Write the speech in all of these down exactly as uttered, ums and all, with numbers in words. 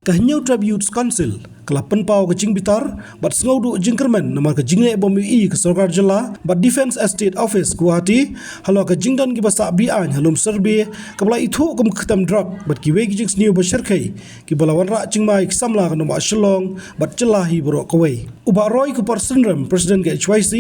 Ka Hynñiewtrep Youth Council ka la pynpaw ka jingbitar bad sngewduh jingkyrmen namar ka jingleh bym ïohi ka sorkar jylla bad Defence Estate Office Guwahati halor ka jingdon kiba sah be-aiñ ha lum Sorbie kaba la ithuh kum ka ktem drok bad kiwei ki jingsniew ba shyrkhei kiba la wanrah jingma ïa ki samla ka nongbah Shillong bad jylla hi baroh kawei. U Bah Roy Kupar Synrem, President ka H Y C,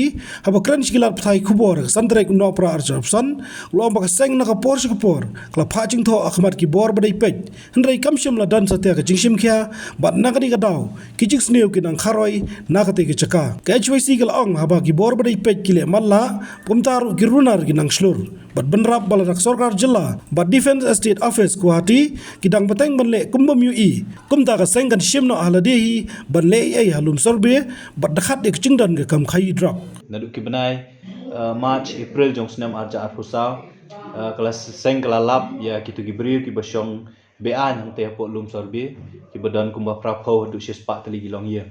haba kren sha ki lad pathai khubor ha ka san tarik u Nohprah arhajar arphew san, u la ong ba ka seng na ka por sha ka por ka la phah jingthoh ha khmat ki bor ba dei peit. Hynrei kam shym la don satia ka jingshim khia bad na kane ka daw ki jingsniew ki nang kharoi na katei ka jaka. Ka H Y C ka la ong haba ki bor ba dei peit ki leh matlah, kumta ruh ki runar ki nang shlur. Bad bynrap ba la dak sorkar jylla bad Defence Estate Office Guwahati ki dang bteng ban leh kum bym ïohi. Kumta ka seng kan shim noh ha lade hi ban leh ei ei ha lum Sorbie bad dkhat ïa ka jingdon ka kam khaïi drok. Naduh ki bnai, eh, March, April jong u snem arhajar arphew saw, eh, ka la seng ka la lap ïa kito ki briew kiba shong be-aiñ hangtei hapoh lum Sorbie, kiba don kumba phraphew haduh shispah tylli ki longïing.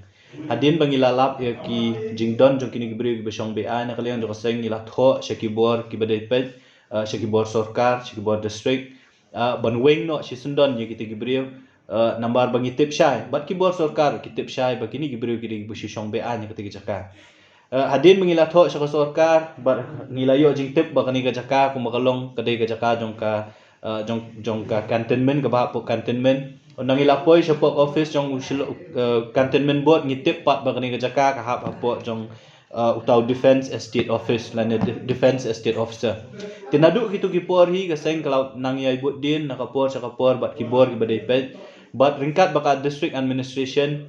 Hadien ba ngi la lap ïa ki jingdon jong kine ki briew kiba shong be-aiñ, na ka liang jong ka seng ngi la thoh sha ki bor kiba dei peit, eh, sha ki bor sorkar, sha ki bor district, eh, ban weng noh shisyndon ïa kito ki briew, eh, namar ba ngi tip shai bad ki bor sorkar ki tip shai ba kine ki briew ki dei kiba shu shong be-aiñ ha katei ka jaka. Eh, hadien ba ngi la thoh sha ka sorkar bad ngi la ïoh jingtip ba kane ka jaka kumba ka long ka dei ka jaka jong ka, eh, jong, jong ka cantonment, kaba hapoh cantonment. Ynda ngi la poi shapoh ka office jong u Shillong, eh, Cantonment Board, ngi tip pat ba kane ka jaka ka hap hapoh jong, eh, uta u Defence Estate Office lane de-, Defence Estate Officer. Te naduh kito ki por hi ka seng ka la nang ïai bud dien na ka por sha ka por bad ki bor kiba dei peit bad ryngkat bad ka District Administration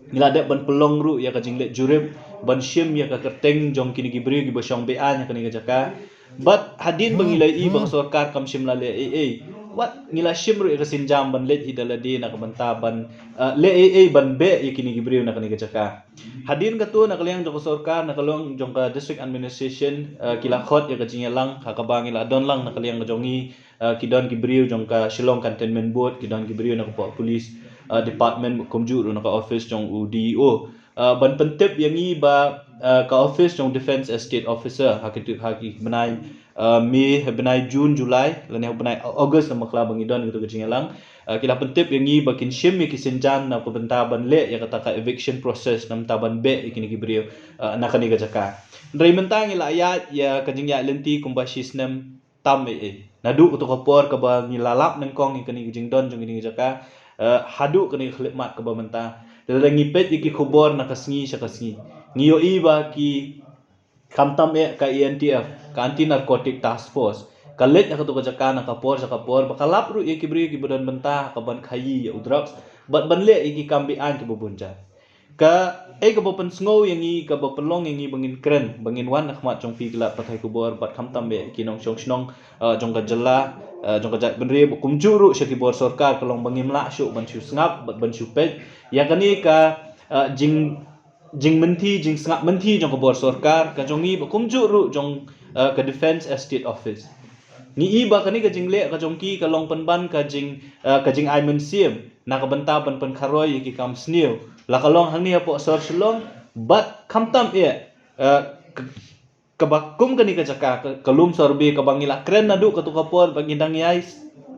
ngi la dep ban pynlong ruh ïa ka jingleit jurip ban shim ïa ka kyrteng jong kine ki briew kiba shong be-aiñ ha kane ka jaka. Bad hadien ba ngi la ïohi ba ka sorkar kam shym la leh ei ei, wat ngi la shim ruh ïa ka sienjam ban leit hi da lade na ka bynta ban, eh, leh ei ei ban beh ïa kine ki briew na kane ka jaka. Hadien kato na ka liang jong ka sorkar, na ka liang jong ka District Administration, eh, ki la khot ïa ka jingïalang ha kaba ngi la don lang na ka liang ka jong ngi, eh, ki don ki briew jong ka Shillong Cantonment Board, ki don ki briew na ka pok police, eh, department, kumjuh ruh na ka office jong u D E O. Eh, ban pyntip ïa ngi ba, eh, ka office jong Defence Estate Officer ha ki, ha ki bnai, eh, May, ha bnai June, July lane ha bnai August, namar kala ba ngi don kito ka jingïalang. Eh, ki la pyntip ïa ngi ba kin shim ïa ki sienjam na ka bynta ban leh ïa kata ka eviction process, na ka bynta ban beh ïa kine ki briew, eh, na kane ka jaka. Hynrei mynta ngi la ïaid ïa ka jingïaid lynti kumba shi snem tam ei ei. Naduh kato ka por kaba ngi la lap nyngkong ïa kane ka jingdon jong kane ka jaka, eh, haduh kane ka khyllipmat kaba mynta. Lada ngi peit ïa ki khubor na ka sngi sha ka sngi, ngi ïohi ba ki, khamtam eh ka A N T F, ka Anti Narcotic Task Force, ka leit ha kato ka jaka na ka por sha ka por, ba ka lap ruh ïa ki briew kiba don bynta ha ka ban khaïi ïa u drugs bad ban leh ïa ki kam be-aiñ kiba bun jait. Kaei kaba pynsngew ïa ngi, kaba pynlong ïa ngi ba ngin kren, ba ngin wan ha khmat jong phi ki lad pathai khubor bad khamtam eh ki nongshong shnong, eh, jong ka jylla, eh, jong ka jaitbynriew, kumjuh ruh sha ki bor sorkar, ka long ba ngim lah shuh ban shu sngap bad ban shu peit ïa kane ka, eh, jing, jingmynthi, jingsngap mynthi jong ka bor sorkar ka jong ngi bad kumjuh ruh jong, eh, ka Defence Estate Office. Ngi i ba kane ka jingleh ka jong ki ka long pynban ka jing, eh, ka jingai mynsiem na ka bynta ban pynkharoi ïa ki kam sniew, la ka long hangne hapoh sor Shillong bad khamtam eh, eh, k-, kaba kum kane ka jaka, ka, ka lum Sorbie kaba ngi la kren naduh kato ka por ba ngi dang ïai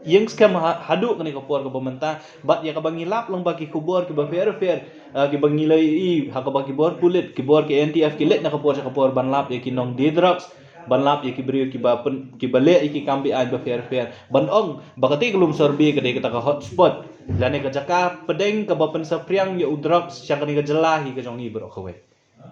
ïeng skhem ha, haduh kane ka por kaba mynta, bad ïa kaba ngi lap lyngba ki khubor kiba pher pher, eh, kiba ngi la i ha kaba ki bor pulit, ki bor ki A N T F ki leit na ka por sha ka por ban lap ïa ki nongdie drugs, ban lap ïa ki briew kiba pyn-, kiba leh ïa ki kam be-aiñ ba pher pher. Ban ong ba katei ka lum Sorbie ka dei kata ka hotspot lane ka jaka pdeng kaba pynsaphriang ïa u drugs sha kane ka jylla hi ka jong ngi baroh kawei.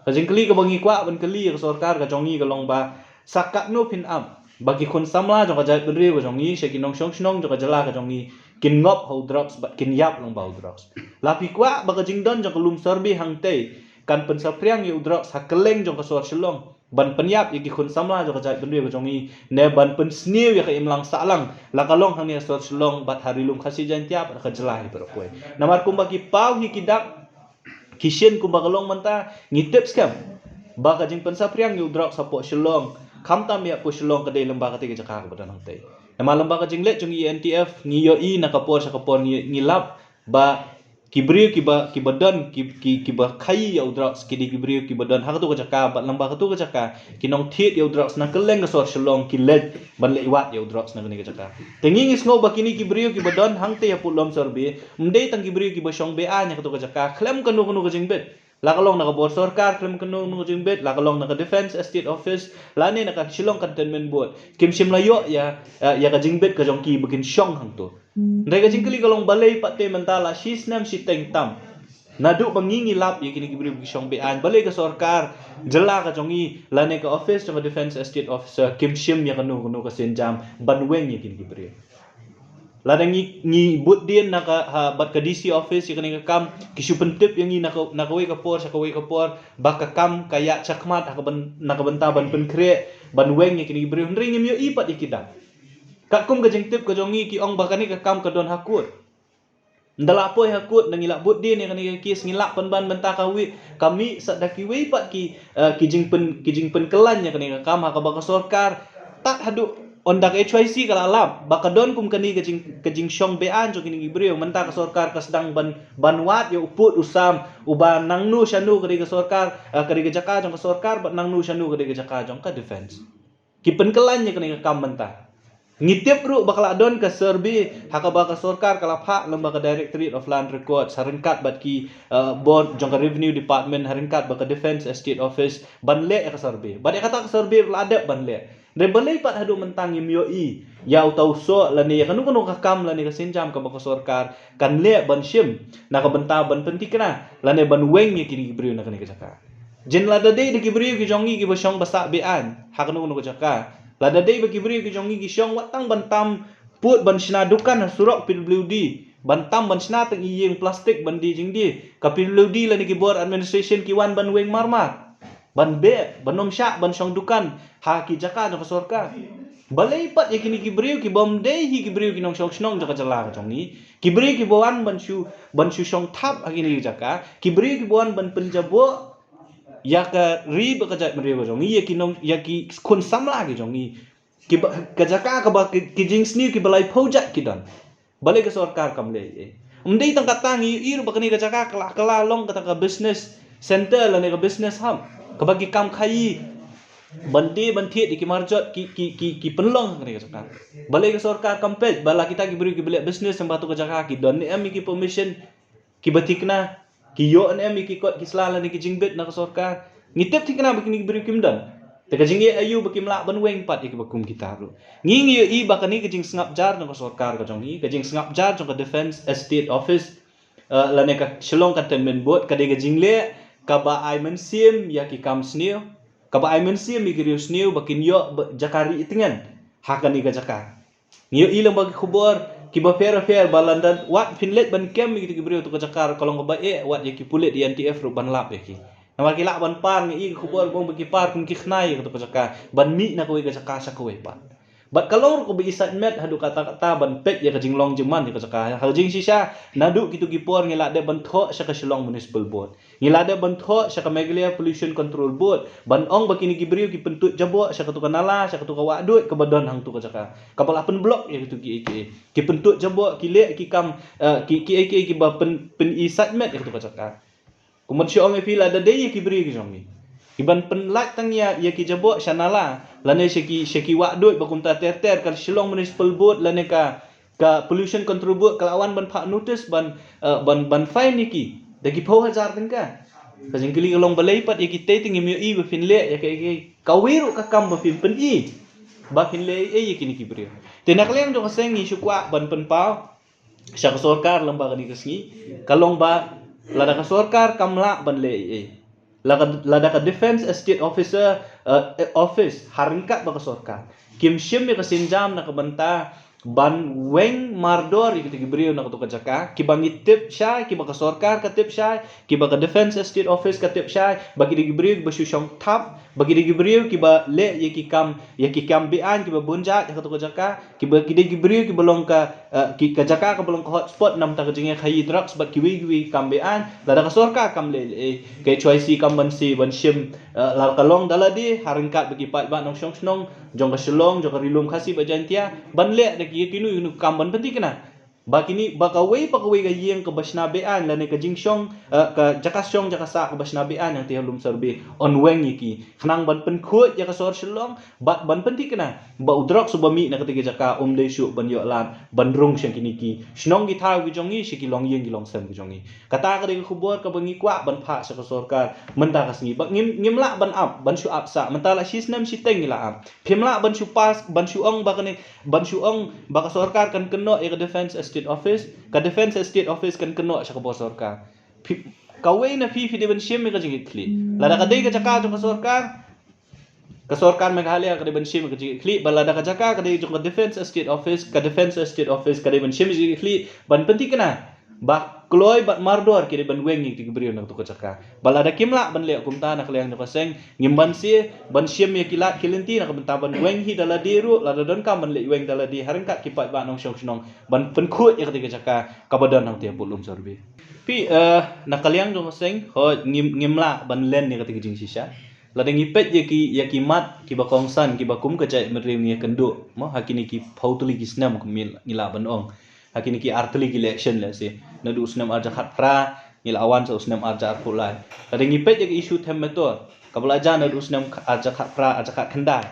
Ka jingkylli kaba ngi kwah ban kylli ïa ka sorkar ka jong ngi ka long ba, sa katno phin ap ba ki khun samla jong ka jaitbynriew ka jong ngi, sha ki nongshong shnong jong ka jylla ka jong ngi, kin ngop ha u drugs bad kin ïap lyngba u drugs? La phi kwah ba ka jingdon jong ka lum Sorbie hangtei kan pynsaphriang ïa u drugs ha kylleng jong ka sor Shillong, ban pynïap ïa ki khun samla jong ka jaitbynriew ka jong ngi, ne ban pynsniew ïa ka imlang sahlang, la ka long hangne ha sor Shillong bad ha Ri Lum Khasi Jaiñtia bad ka jylla hi baroh kawei? Namar kumba ki paw hi ki dak, ki shin kumba ka long mynta, ngi tip skhem ba ka jingpynsaphriang ïa u drugs hapoh Shillong, khamtam eh hapoh Shillong, ka dei lyngba katei ka jaka kaba don hangtei. Namar lyngba ka jingleit jong A N T F ngi ïohi na ka por sha ka por, ngi, ngi lap ba Ki briew kiba, kiba don, ki, ki, kiba khaïi ïa u drugs, ki dei ki briew kiba don ha katu ka jaka, bad lyngba katu ka jaka ki nongthied ïa u drugs na kylleng ka sor Shillong ki leit ban leit wad ïa u drugs na kane ka jaka. Te ngi ngi sngew ba kine ki briew kiba don hangtei ha Pudlong Sorbie, ym dei tang ki briew kiba shong be-aiñ ha katu ka jaka khlem kano kano ka jingbit. La ka long na ka bor sorkar khlem kano kano ka jingbit, la ka long na ka Defence Estate Office, lane na ka Shillong Cantonment Board, kim shym la ïoh ïa, eh, ïa ka jingbit ka jong ki ba kin shong hangto. Hynrei ka jingkylli ka long balei pat te mynta la shi snem shiteng tam, naduh ba ngi ngi lap ïa kine ki briew ki shong be-aiñ, balei ka sorkar jylla ka jong ngi lane ka office jong ka Defence Estate Officer kim shim ïa kano kano ka sienjam ban weng ïa kine ki briew. Lada ngi, ngi bud dien na ka, ha, bad ka D C office ïa kane ka kam, ki shu pyntip ïa ngi na ka, na kawei ka por sha kawei ka por ba ka kam ka ïaid shakhmat ha ka byn-, na ka bynta ban pynkhreh ban weng ïa kine ki briew, hynrei ngim ïohi pat ïa ki dang. Katkum ka jingtip ka jong ngi ki ong ba kane ka kam ka don ha kut. Ynda la poi ha kut, nda ngi la bud dien ïa kane ka kes, ngi lah pynban mynta ka wei, ka mih sa da kiwei pat ki, eh, ki jingpyn, ki jingpynkylla ïa kane ka kam ha kaba ka sorkar tad haduh ynda ka H Y C ka la lap ba ka don kum kane ka jing, ka jingshong be-aiñ jong kine ki briew, mynta ka sorkar ka sdang ban, ban wad ïa u pud u sam uba nangno shano ka dei ka sorkar, eh, ka dei ka jaka jong ka sorkar, bad nangno shano ka dei ka jaka jong ka Defence. Ki pynkylla ïa kane ka kam mynta. Ngi tip ruh ba ka la don ka survey ha kaba ka sorkar ka la phah lyngba ka Directorate of Land Records ha ryngkat bad ki, eh, bor jong ka Revenue Department ha ryngkat bad ka Defence Estate Office ban leh ïa ka survey. Bad ïa kata ka survey ruh la dep ban leh. Hynrei balei pat haduh mynta ngim ïohi ïa uta u soh lane ïa kano kano ka kam lane ka sienjam kaba ka sorkar kan leh ban shim na ka bynta ban pynthikna lane ban weng ïa kine ki briew na kane ka jaka. Jin lada dei da ki briew ki jong ngi kiba shong ba sah be-aiñ ha kano kano ka jaka, lada dei ba ki briew ki jong ngi ki shong wat tang ban tam pud ban shna dukan ha surok P W D, ban tam ban shna tang ïing plastik ban die jingdie, ka P W D lane ki bor administration ki wan ban weng marmar, ban beh, ban ym shah ban shong dukan ha ki jaka jong ka sorkar. Balei pat ïa kine ki briew kiba ym dei hi ki briew ki nongshong shnong jong ka jylla ka jong ngi, ki briew kiba wan ban shu, ban shu shong thap ha kine ki jaka, ki briew kiba wan ban pynjaboh ïa ka ri bad ka jaitbynriew ka jong ngi, ïa ki nong, ïa ki khun samla ki jong ngi, kiba, ka jaka kaba ki, ki jingsniew kiba laiphew jait ki don. Balei ka sorkar kam leh ei ei? Ym dei tang kata, ngi ïohi ruh ba kane ka jaka ka la, ka la long kata ka business center lane ka business hub kaba ki kam khaïi ban die ban thied ïa ki marjot ki, ki, ki, ki pynlong ha kane ka jaka. Balei ka sorkar kam peit ba la kita ki briew kiba leh business ha katu ka jaka ki don ne em ïa ki permission kiba thikna, ki ïoh ne em ïa ki kot ki sla lane ki jingbit na ka sorkar? Ngi tip thikna ba kine ki briew kim don. Te ka jingeh aïu ba kim lah ban weng pat ïa kiba kum kita ruh? Ngi ngi ïohi ba kane ka jingsngap jar na ka sorkar ka jong ngi, ka jingsngap jar jong ka Defence Estate Office, eh, lane ka Shillong Cantonment Board, ka dei ka jingleh kaba ai mynsiem ïa ki kam sniew, kaba ai mynsiem ïa ki riewsniew ba kin ïoh ba, jaka ri tngen ha kane ka jaka. Ngi ïohi lang ba ki khubor kiba pher pher ba lada wat phin leit ban kem ïa kito ki briew ha kato ka jaka ruh ka long kaba eh wat ïa ki pulit ïa N T F ruh ban lap ïa ki. Namar ki lah ban par, ngi ïohi ki khubor ba ong ba ki par kum ki khnai ïa kato ka jaka ban mih na kawei ka jaka sha kawei pat. Bad ka long ruh kaba i sait met haduh katta katta ban peit ïa ka jinglong jingman ïa ka jaka. Ha ka jingshisha naduh kito ki por ngi la dep ban thoh sha ka Shillong Municipal Board. Ngi la dep ban thoh sha ka Meghalaya Pollution Control Board ban ong ba kine ki briew ki pyntud jaboh sha kato ka nala, sha kato ka wahduid kaba don hangto ka jaka, kaba la pynblock ïa kato kiei kiei. Ki pyntud jaboh, ki leh ki kam, eh, ki, kiei kiei kiba pyn, pyn-i sait met ïa kato ka jaka. Kumba shu ong ïa phi, lada dei ïa ki briew ki jong ngi, ki ban pynlait tang ïa, ïa ki jaboh sha nala lane sha ki, sha ki wahduid ba kumta ter ter, ka Shillong Municipal Board lane ka, ka Pollution Control Board ka la wan ban phah notice ban, eh, ban, ban fine ïa ki da ki phew hajar tyngka. Ka jingkylli ka long balei pat ïa kitei te ngim ïohi ba phin leh ïa ka, ïa ka, kawei ruh ka kam ba phin pyn-i ba phin leh ei ei ïa kine ki briew. Te na ka liang jong ka seng ngi shu kwah ban pynpaw sha ka sorkar lyngba kane ka sngi ka long ba lada ka sorkar kam lah ban leh ei ei, lada, lada ka Defence Estate Officer, eh, Office ha ryngkat bad ka sorkar kim shim ïa ka sienjam na ka bynta ban weng mardor ïa kito ki briew na kato ka jaka, kiba ngi tip shai, kiba ka sorkar ka tip shai, kiba ka Defence Estate Office ka tip shai ba ki dei ki briew kiba shu shong thap, ba ki dei ki briew kiba leh ïa ki kam, ïa ki kam be-aiñ kiba bun jait ha kato ka jaka, kiba ki dei ki briew kiba long ka, eh, ki, ka jaka kaba long ka hotspot namar ka jingïakhaïi drugs bad kiwei kiwei ki kam be-aiñ. Lada ka sorkar kam leh ei ei, ka H Y C kam banse ban shim, eh, la ka long da lade ha ryngkat bad ki paidbah nongshong shnong jong ka Shillong, jong ka Ri Lum Khasi bad Jaintia ban leh da ki, ïa kino kino ki kam ban pynthikna. Ba kini, ba kawei pa kawei ka ïing kaba shna be-aiñ lane ka jingshong, eh, ka jaka shong jaka sah kaba shna be-aiñ hangtei ha Lumshyrbe yn weng ïa ki. Khnang ban pynkhuid ïa ka sor Shillong, bad ban pynthikna ba u drugs uba mih na katei ka jaka um dei shuh ban ïoh lad ban rung sha kine ki shnong ki thaw ki jong ngi, sha ki longïing ki longsem ki jong ngi. Kata ka dei ka khubor kaba ngi kwah ban phah sha ka sorkar mynta ka sngi. Ba ngim, ngim lah ban ap, ban shu ap sah. Mynta la shi snem shiteng ngi la ap. Phim lah ban shu pass, ban shu ong ba kane, ban shu ong ba ka sorkar kan kynnoh ïa ka Defence Estate Office, ka Defence Estate Office kan kynnoh sha ka bor sorkar. Phi, kawei na phi phi dei ban shim ïa ka jingkitkhlieh. Lada ka dei ka jaka jong ka sorkar, ka sorkar Meghalaya ka dei ban shim ïa ka jingkitkhlieh, ba lada ka jaka ka dei jong ka Defence Estate Office, ka Defence Estate Office ka dei ban shim ïa ka jingkitkhlieh, ban pynthikna ba kloi bad mardor ki dei ban weng ïa ki briew na kato ka jaka. Ba lada kim lah ban leh kumta na ka liang jong ka seng, ngim banse ban shim ïa ki lad ki lynti na ka bynta ban weng hi da lade ruh, lada donkam ban leh weng da lade ha ryngkat ki paidbah nongshong shnong ban pynkhuid ïa katei ka jaka kaba don hangtei hapoh Lumshyrbe. Phi, eh, na ka liang jong ka seng, hooid, ngim, ngim lah ban len ïa katei ka jingshisha. Lada ngi peit ïa ki, ïa ki mat kiba kongsan, kiba kum ka jaitbynriew ngi ïakynduh, mo, ha kine ki phew tylli ki snem kum ngi, ngi lah ban ong. Ha kine ki ar tylli ki election lehse. Naduh u snem ar hajar khatphra, ngi la wan sha u snem ar hajar arphew lai. Lada ngi peit ïa ka issue Them Metor, kaba la jan naduh u snem ar hajar khatphra, ar hajar khatkhyndai.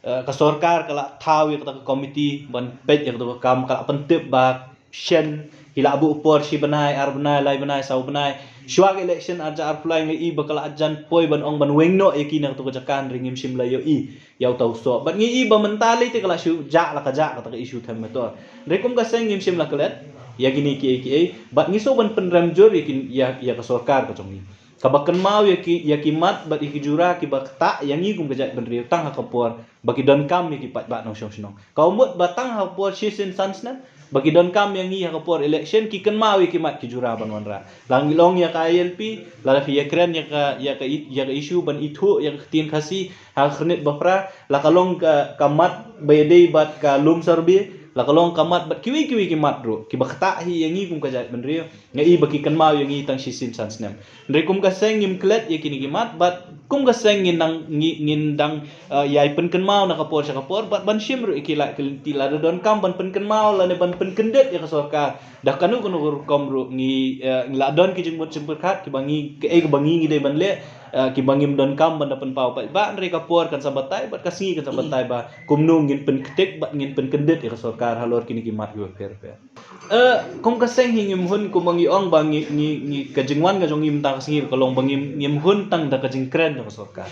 Eh, ka sorkar ka la thaw ïa kata ka komiti ban peit ïa kata ka kam, ka la pyntip ba shen, ki la buh por shi bnai, ar bnai, lai bnai, saw bnai. Shuwa ka election ar hajar arphew lai ngi i ba ka la jan poi ban ong ban weng noh ïa ki na kato ka jaka, hynrei ngim shym la ïohi ïa uta u soh. Bad ngi i ba mynta lei te ka la shu jah la ka jah kata ka issue Them Metor. Hynrei kum ka seng ngim shym la klet ïa kine kiei kiei. Bad ngi shu ban pynrem jur ïa ki, ïa, ïa ka sorkar ka jong ngi. Kaba kynmaw ïa ki, ïa ki mat bad ïa ki jura kiba ktah ïa ngi kum ka jaitbynriew tang ha ka por ba ki donkam ïa ki paidbah nongshong shnong. Ka mut ba tang ha ka por shisien san snem ba ki donkam ïa ngi ha ka por election, ki kynmaw ïa ki mat ki jura ban wanrah. La ngi long ïa ka I L P, lada phi ïakren ïa ka, ïa ka i-, ïa ka issue ban ithuh ïa ka ktien Khasi ha ka Khyrnit ba Phra, la ka long ka, ka mat ba ïadei bad ka Lumshyrbe, la ka long ka mat bad kiwei kiwei ki mat ruh kiba ktah hi ïa ngi kum ka jaitbynriew. Nga i ba ki kynmaw ïa ngi tang shisien san snem. Hynrei kum ka seng ngim klet ïa kine ki mat, bad kum ka seng ngin dang, ngi, ngin dang, eh, ïai pynkynmaw na ka por sha ka por, bad ban shim ruh ïa ki lad ki lynti, lada donkam ban pynkynmaw lane ban pynkyndit ïa ka sorkar da kano kano ka rukom ruh. Ngi, eh, ngi la don ki jingmut jingpyrkhat kiba ngi, kiei kiba ngi ngi dei ban leh, eh, kiba ngim donkam ban da pynpaw paidbah, hynrei ka por kan sa batai bad ka sngi kan sa batai ba kumno ngin pynktik bad ngin pynkyndit ïa ka sorkar halor kine ki mat kiba pher pher. Eh, kum ka seng hi ngim hun, kumba ngi ong ba ngi, ngi, ngi, ka jingwan ka jong ngi mynta ka sngi ka long ba ngim, ngim hun tang da ka jingkren jong ka sorkar.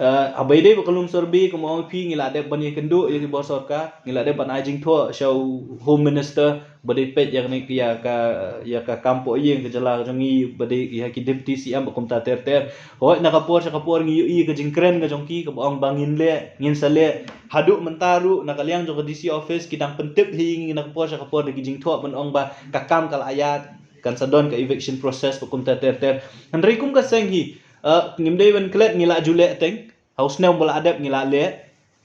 Eh, haba ïadei bad ka Lumshyrbe, kumba ong phi, ngi la dep ban ïakynduh ïa ki bor sorkar, ngi la dep ban ai jingthoh sha u Home Minister ba dei peit ïa kane, ïa ka, ïa ka kam pohïing ka jylla ka jong ngi, ba dei ïa ki Deputy C M bad kumta ter ter. Hooid, na ka por sha ka por ngi ïohi ka jingkren ka jong ki kaba ong ba ngin leh, ngin sa leh. Haduh mynta ruh na ka liang jong ka D C office ki dang pyntip hi ïa ngi na ka por sha ka por da ki jingthoh ban ong ba ka kam ka la ïaid, kan sa don ka eviction process bad kumta ter ter. Hynrei kum ka seng hi, eh, ngim dei ban klet, ngi la ju leh teng. Ha u snem ba la dep ngi la leh,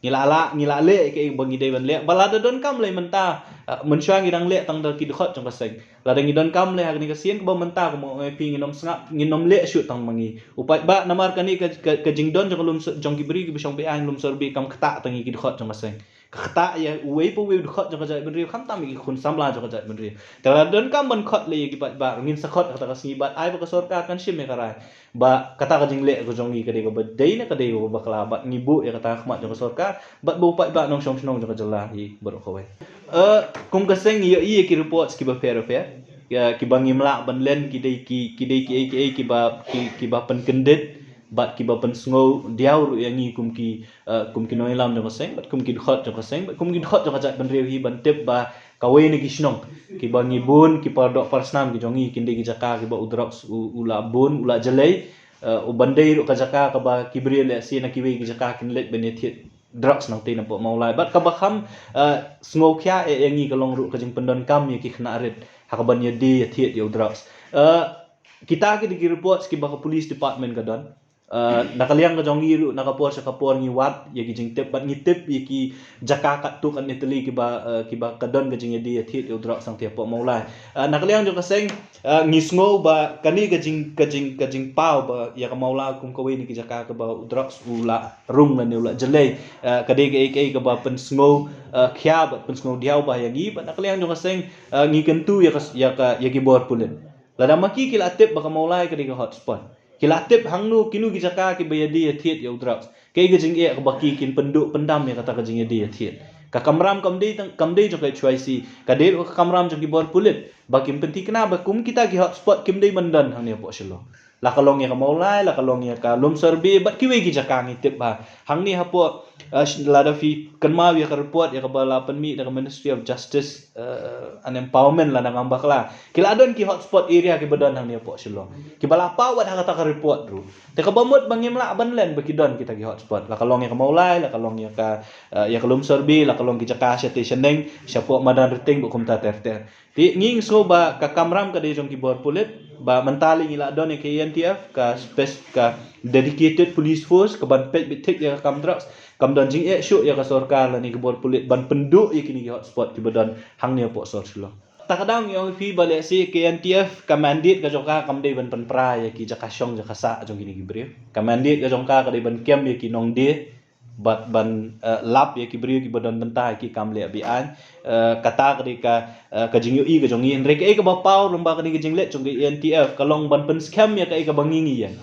ngi la, la, ngi la leh ïa kaei ba ngi dei ban leh. Ba lada donkam lei mynta, eh, mynshuwa ngi dang leh tang da ki dkhot jong ka seng. Lada ngi donkam lei ha kane ka sien kaba mynta, kumba ong phi, ngin ym sngap, ngin ym leh shuh tang ma ngi. U paidbah, namar kane ka, ka, ka jingdon jong ka Lumshyrbe, jong ki briew kiba shong be-aiñ Lumshyrbe kam ktah tang ïa ki dkhot jong ka seng. Ka ktah ïa uwei pa uwei u dkhot jong ka jaitbynriew, khamtam ïa ki khun samla jong ka jaitbynriew. Te lada donkam ban khot lei ïa ki paidbah, ngin sa khot ha kata ka sngi, bad ai ba ka sorkar kan shim ïa ka rai ba kata ka jingleh ka jong ngi ka dei kaba dei ne ka dei kaba bakla, bad ngi buh ïa kata ha khmat jong ka sorkar bad ba u paidbah nongshong shnong jong ka jylla hi baroh kawei. Eh, kum ka seng ngi ïohi ïa ki reports kiba pher pher, ïa kiba ngim lah ban len, ki dei ki, ki dei kiei kiei kiba, ki, kiba pynkyndit bad kiba pynsngew diaw ruh ïa ngi kum ki, eh, kum ki nongïalam jong ka seng bad kum ki dkhot jong ka seng bad kum ki dkhot jong ka jaitbynriew hi ban tip ba kawei na ki shnong kiba ngi bun, ki paradoh parasnam ki jong ngi, kin dei ki jaka kiba u drugs u, u la bun, u la jlei, eh, u ban dei ruh ka jaka kaba ki briew lehse na kiwei ki jaka kin leit ban ïathied drugs nangtei napoh Mawlai. Bad kaba kham, eh, sngewkhia eh ïa ngi ka long ruh ka jingpyndonkam ïa ki khynnah rit ha kaban ïadei ïathied ïa u drugs. Eh, kita ki dei ki reports kiba ka police department ka don. Uh, na ka liang ka jong ngi ruh, na ka por sha ka por ngi wad ïa ki jingtip, bad ngi tip ïa ki jaka katto katne tylli kiba, uh, kiba ka don ka jingïadie ïathied ïa u drok sangtia hapoh Mawlai. Uh, na ka liang jong ka seng, uh, ngi sngew ba kane ka jing, ka jing, ka jingpaw ba ïa ka Mawlai kum kawei na ki jaka kaba u drok u la rung lane u la jlei. Uh, ka dei kaei kaei kaba pynsngew, uh, khia bad pynsngew diaw ba ïa ngi, bad na ka liang jong ka seng, uh, ngi kyntu ïa ka, ïa ka, ïa ki bor pulit. Lada ma ki ki la tip ba ka Mawlai ka dei ka hotspot, ki la tip hangno kino ki jaka kiba ïadie ïathied ïa u drugs, kaei ka jingeh kaba ki kin pynduh pyndam ïa kata ka jingïadie ïathied? Ka kamram kam dei tang, kam dei jong ka H Y C, ka dei ruh ka kamram jong ki bor pulit ba kin pynthikna ba kum kita ki hotspot kim dei ban don hangne hapoh Shillong. La ka long ïa ka Mawlai, la ka long ïa ka Lumshyrbe, bad kiwei ki jaka ngi tip ba hangne hapoh, uh, lada phi kynmaw ïa ka report ïa kaba la pynmih da ka Ministry of Justice, uh, and Empowerment lada ngam bakla, ki la don ki hotspot area kiba don hangne hapoh Shillong, kiba la paw wat ha kata ka report ruh. Te kaba mut ba ngim lah ban len ba ki don kita ki hotspot, la ka long ïa ka Mawlai, la ka long ïa ka, uh, ïa ka Lumshyrbe, la ka long ki jaka shatei shaneng shapoh Madan Rting bad kumta ter ter. Te ngi sngew ba ka kamram ka dei jong ki bor pulit, ba mynta lei ngi la don ïa ka A N T F, ka space, ka dedicated police force kaban peit beit thik ïa ka kam drugs. Kam don jingeh shuh ïa ka sorkar lane ki bor pulit ban pynduh ïa kine ki hotspot kiba don hangne hapoh sor Shillong. Ta ka daw ngi ong ïa phi ba lehse ka A N T F ka mandate ka jong ka kam dei ban pynpra ïa ki jaka shong jaka sah jong kine ki briew. Ka mandate ka jong ka ka dei ban kem ïa ki nongdie bad ban, eh, lap ïa ki briew kiba don bynta ha ki kam leh be-aiñ. Eh, kata ka dei ka, eh, ka jingïohi ka jong ngi. Hynrei kaei kaba paw lyngba kane ka jingleit jong ka A N T F ka long ban pynskhem ïa kaei kaba ngi ngi ïeng.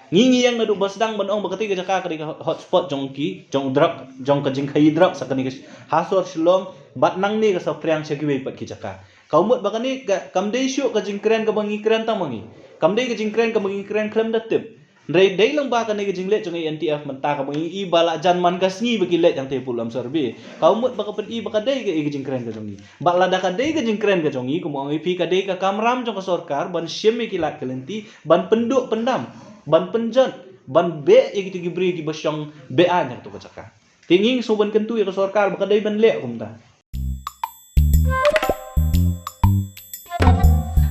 Ngi ngi ïeng naduh ba sdang ban ong ba katei ka jaka ka dei ka hotspot jong ki, jong drug, jong ka jingkhaïi drug sa kane ka sh-, ha sor Shillong, bad nangne ka saphriang sha kiwei pat ki jaka. Ka mut ba kane ka, kam dei shuh ka jingkren kaba ngi kren tang ma ngi. Kam dei ka jingkren kaba ngi kren khlem da tip. Hynrei dei lyngba kane ka jingleit jong ka A N T F mynta kaba ngi i ba la jan man ka sngi ba ki leit hangtei hapoh Lumshyrbe. Ka mut ba ka pyni ba ka dei ka, ka jingkren ka jong ngi. Bad lada ka dei ka jingkren ka jong ngi, kumba ong ïa phi, ka dei ka kamram jong ka sorkar ban shim ïa ki lad ki lynti, ban pynduh pyndam, ban pynjot, ban beh ïa kito ki briew kiba shong be-aiñ ha kato ka jaka. Te ngi sngew ban kyntu ïa ka sorkar ba ka dei ban leh kumta.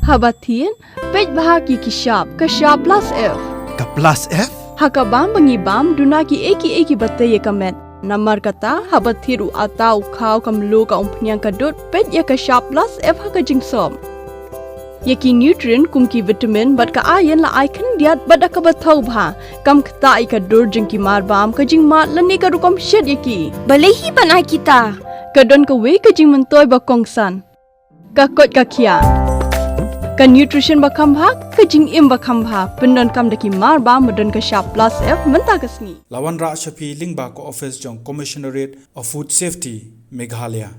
Haba thied, peit bha ïa ki shap, ka shap plus F. Ka plus F? Ha ka bam ba ngi bam, duna kiei kiei kiba tei ïa ka met. Namar kata, haba thied u atta, u khaw, ka mluh, ka umphniang, ka dud, peit ïa ka shap plus F ha ka jingsop. Ïa ki nutrient kum ki vitamin bad ka iron la ai khyndiat bad da kaba thaw bha. Kam ktah ïa ka dur jong ki mar bam, ka jingmad lane ka rukom shet ïa ki. Balei hi ban ai kita? Ka don kawei ka jingmyntoi ba kongsan. Ka koit ka khiah. Ka nutrition ba kham bha, ka jingim ba kham bha. Pyndonkam da ki mar bam ba don ka shap plus F mynta ka sngi. La wanrah sha phi lyngba ka office jong Commissionerate of Food Safety, Meghalaya.